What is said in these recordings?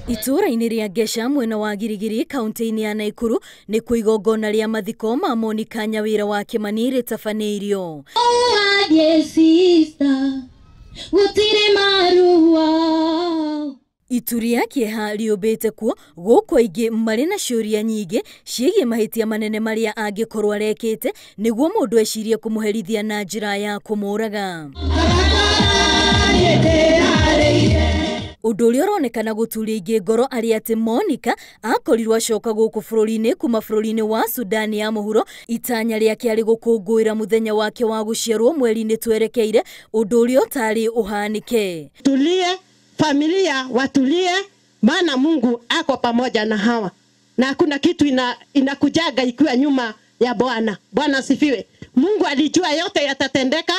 Itũũra-inĩ rĩa Ngeca mwena wa Girigiri kaunti-inĩ ya Naikuru nĩkuo igongona rĩa mathiko ma Monica Nyawĩra wa Kĩmani rĩtabanĩirio. Itu rĩa kĩeha rĩũmbĩte kuo gũkũ aingĩ marĩ na ciũria nyingĩ ciĩgiĩ mahĩtia manene marĩa angĩkorwo arekĩte nĩguo mũndũ ecirie kũmũherithia na njĩra ya kũmũraga. Ũndũ ũrĩa ũronekana gũturia aingĩ ngoro arĩ atĩ Monica akorirwo acoka gũkũ bũrũri-inĩ kuma bũrũri-inĩ wa Sudan ya mũhuro itanya rĩake arĩ gũkũngũĩra mũthenya wake wa gũciarwo mweri-inĩ twerekeire, ũndũ ũrĩa ũtarĩ ũhanĩke. Tulie, familia watulie, maana Mungu ako pamoja na hawa na hakuna kitu inakujaga ikiwa nyuma ya Bwana. Bwana asifiwe. Mungu alijua yote yatatendeka.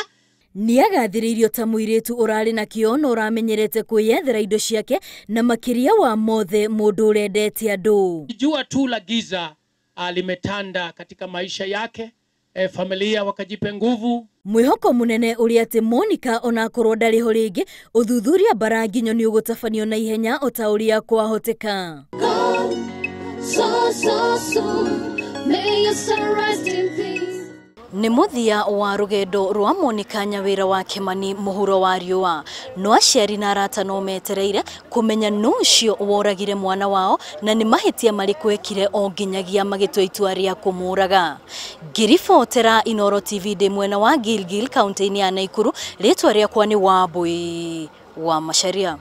Nĩagathĩrĩirio ta mũirĩtu ũrarĩ na kĩo na ũramenyerete kwĩyethera indo ciake na makĩria wa mothe mũndũ ũrendete andũ. Jua tu la giza limetanda katika maisha yake. Familia wakajipe nguvu. Mwĩhoko mũnene ũrĩa atĩ Monica onakorwo ndarĩ ho rĩngĩ, ũthuthuria bara nginyo nĩ ũgũtabanio na ihenya o ta ũrĩa kwahoteka. Nĩ mũthia wa rũgendo rwa Monica Nyawĩra wa Kĩmani mũhuro wa riũa. No aciari na arata no metereire kũmenya nũ ũcio woragire mwana wao na nĩ mahĩtia marĩkũ ekire o nginyagia magĩtua itua rĩa kũmũraga. Ngĩribotera Inooro TV ndĩ mwena wa Gilgil kaunti-inĩ ya Naikuru, rĩtwa rĩakwa nĩ Wambui wa Macharia.